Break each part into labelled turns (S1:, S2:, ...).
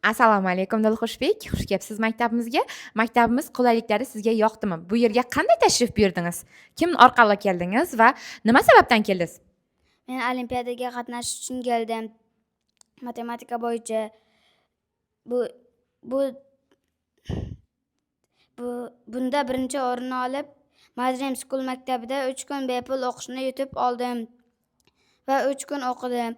S1: Assalomu alaykum, Dilxushbek. Xush kelibsiz maktabimizga. Maktabimiz qulayliklari sizga yoqdimi? Bu yerga qanday tashrif buyurdingiz? Kim orqali keldingiz va nima sababdan keldingiz?
S2: Men olimpiadaga qatnashish uchun keldim. Matematika bo'yicha bu bu bu bunda birinchi o'rinni olib, My Dream School maktabida 3 kun bepul o'qishni yutib oldim va 3 kun o'qidim.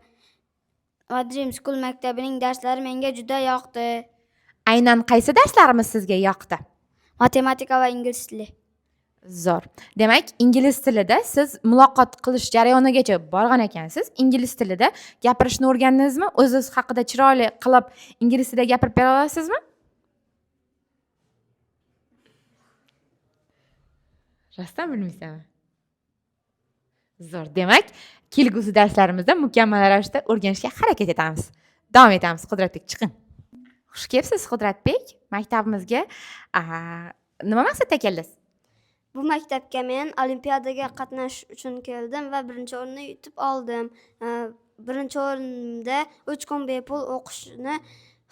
S2: My Dream School maktabining darslari menga juda yoqdi.
S1: Aynan qaysi darslarimiz sizga yoqdi?
S2: Matematika va ingliz tili.
S1: Zo'r. Demak, ingliz tilida siz muloqot qilish jarayonigacha borgan ekansiz. Ingliz tilida gapirishni o'rgandingizmi? O'zingiz haqida chiroyli qilib ingliz tilida gapirib bera olasizmi? Rostdan bilmaysanmi? Zo'r. Demak, kelgusi darslarimizda mukammal ravishda o'rganishga harakat etamiz. Davom etamiz. Qudratbek, chiqing. Xush kelibsiz, Qudratbek. Maktabimizga nima maqsadda keldingiz?
S3: Bu maktabga men olimpiadaga qatnashish uchun keldim va birinchi o'rinni yutib oldim. Birinchi o'rinda 3 kun bepul o'qishni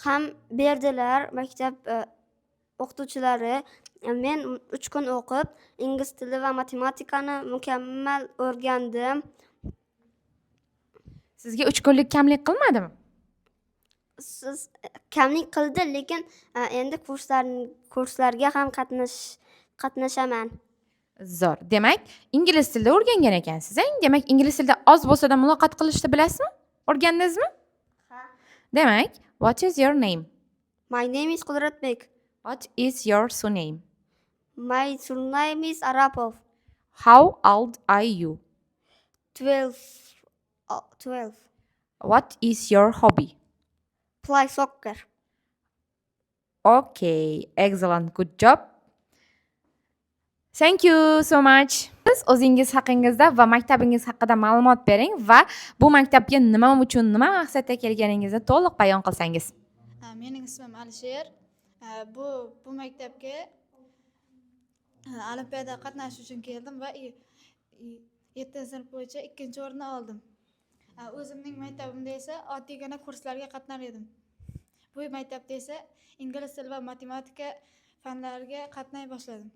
S3: ham berdilar maktab o'qituvchilari. Men 3 kun o'qib, ingliz tili va matematikani mukammal o'rgandim.
S1: Sizga 3 kunlik kamlik qilmadimi?
S3: Siz kamlik qildi, lekin endi kurslarga ham qatnashaman.
S1: Zo'r. Demak, ingliz tilida o'rgangan ekansiz, a? Demak, ingliz tilida oz bo'lsa-da muloqot qilishni bilasizmi? O'rgandingizmi?
S3: Ha.
S1: Demak, what is your name?
S3: My name is Qudratbek.
S1: What is your surname?
S3: My surname is Arapov.
S1: How old are you?
S3: 12. 12.
S1: What is your hobby?
S3: Play soccer.
S1: Okay, excellent. Good job. Thank you so much. Siz o'zingiz haqingizda va maktabingiz haqida ma'lumot bering va bu maktabga nima uchun, nima maqsadda kelganingizni to'liq bayon qilsangiz.
S4: Mening ismim Alisher. Bu maktabga olimpiada qatnashish uchun keldim va 7-sinf bo'yicha 2-o'rinni oldim. O'zimning maktabimda esa oddiygina kurslarga qatnar edim. Bu maktabda esa ingliz tili va matematika fanlariga qatnay boshladim.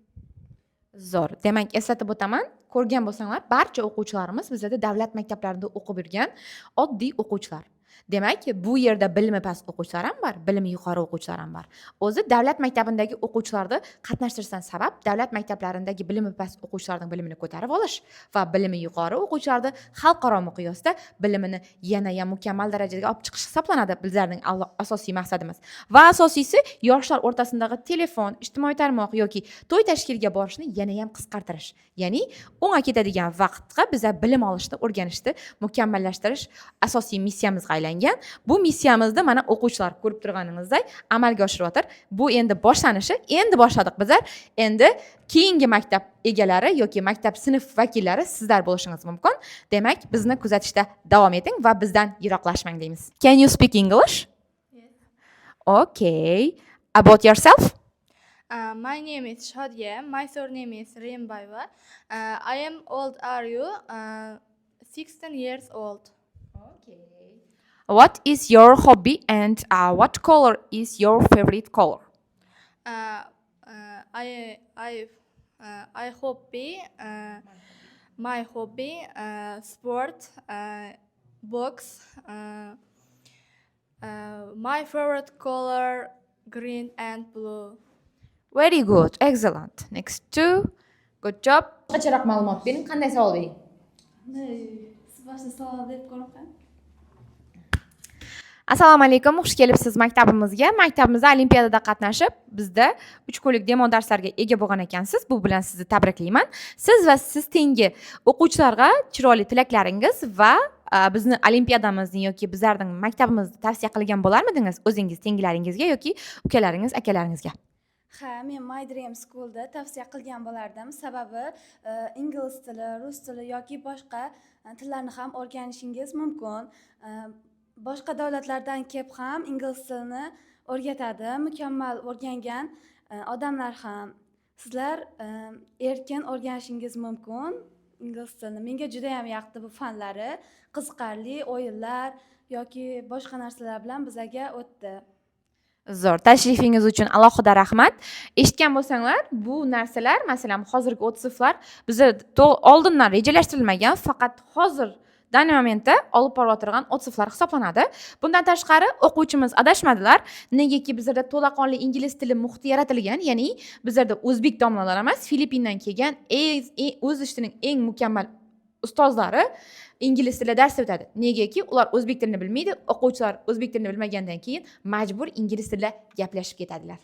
S1: Zo'r. Demak, eslatib o'taman, ko'rgan bo'lsanglar, barcha o'quvchilarimiz bizlarda davlat maktablarida o'qib yurgan oddiy o'quvchilar. Demak, bu yerda bilimi past o'quvchilar ham bor, bilimi yuqori o'quvchilar ham bor. O'zi davlat maktabidagi o'quvchilarni qatnashtirishdan sabab davlat maktablaridagi bilimi past o'quvchilarning bilimini ko'tarib olish va bilimi yuqori o'quvchilarni xalqaro miqyosda bilimini yana ham mukammal darajaga olib chiqish hisoblanadi bizlarning asosiy maqsadimiz. Va asosiysi, yoshlar o'rtasidagi telefon, ijtimoiy tarmoq yoki to'y tashkiliga borishni yana ham qisqartirish. Ya'ni o'nga ketadigan vaqtga biza bilim olishni, o'rganishni mukammallashtirish asosiy missiyamizga aylangan. Bu missiyamizni mana o'quvchilar ko'rib turganingizdek amalga oshiryapti. Bu endi boshlanishi, endi boshladik bizlar. Endi keyingi maktab egalari yoki maktab sinf vakillari sizlar bo'lishingiz mumkin. Demak, bizni kuzatishda davom eting va bizdan yiroqlashmang deymiz. Can you speak English?
S4: Yes.
S1: Okay. About yourself?
S4: My name is Shadiya. My surname is Rimbayeva. I am old are you? 16 years old.
S1: Okay. What is your hobby and what color is your favorite color?
S4: I hobby, my hobby, sport, box. My favorite color green and blue.
S1: Very good, excellent. Next two, good job. Qisqacharoq ma'lumot bering, qanday savol bering?
S5: Siz boshida savol berib ko'ring.
S1: Assalomu alaykum, xush kelibsiz maktabimizga. Maktabimizda olimpiadada qatnashib, bizda 3 kunlik demo darslarga ega bo'lgan ekansiz. Bu bilan sizni tabriklayman. Siz va siz tengi o'quvchilarga chiroyli tilaklaringiz va bizni olimpiadamizni yoki bizlarning maktabimizni tavsiya qilgan bo'larmidingiz o'zingiz tengilaringizga yoki ukalaringiz, akalaringizga?
S5: Ha, men My Dream School'da tavsiya qilgan bo'lardim. Sababi ingliz tili, rus tili yoki boshqa tillarni ham o'rganishingiz mumkin. Boshqa davlatlardan kelib ham ingliz tilini o'rgatadi, mukammal o'rgangan odamlar ham. Sizlar erkin o'rganishingiz mumkin ingliz tilini. Menga juda ham yoqdi bu fanlari, qiziqarli o'yinlar yoki boshqa narsalar bilan bizaga o'tdi.
S1: Zo'r, tashrifingiz uchun alohida rahmat. Eshitgan bo'lsanglar, bu narsalar, masalan, hozirgi отзыв lar biza oldindan rejalashtirilmagan, faqat hozir, данный момент da olib borilayotgan отзыв lar hisoblanadi. Bundan tashqari, o'quvchimiz adashmadilar, negaki bizlarda to'laqonli ingliz tili muhiti yaratilgan, ya'ni bizlarda o'zbek domlalari emas, Filippindan kelgan o'z ishining eng mukammal ustozlari ingliz tilida dars o'tadi. Negaki ular o'zbek tilini bilmaydi, o'quvchilar o'zbek tilini bilmagandan keyin majbur ingliz tilida gaplashib ketadilar.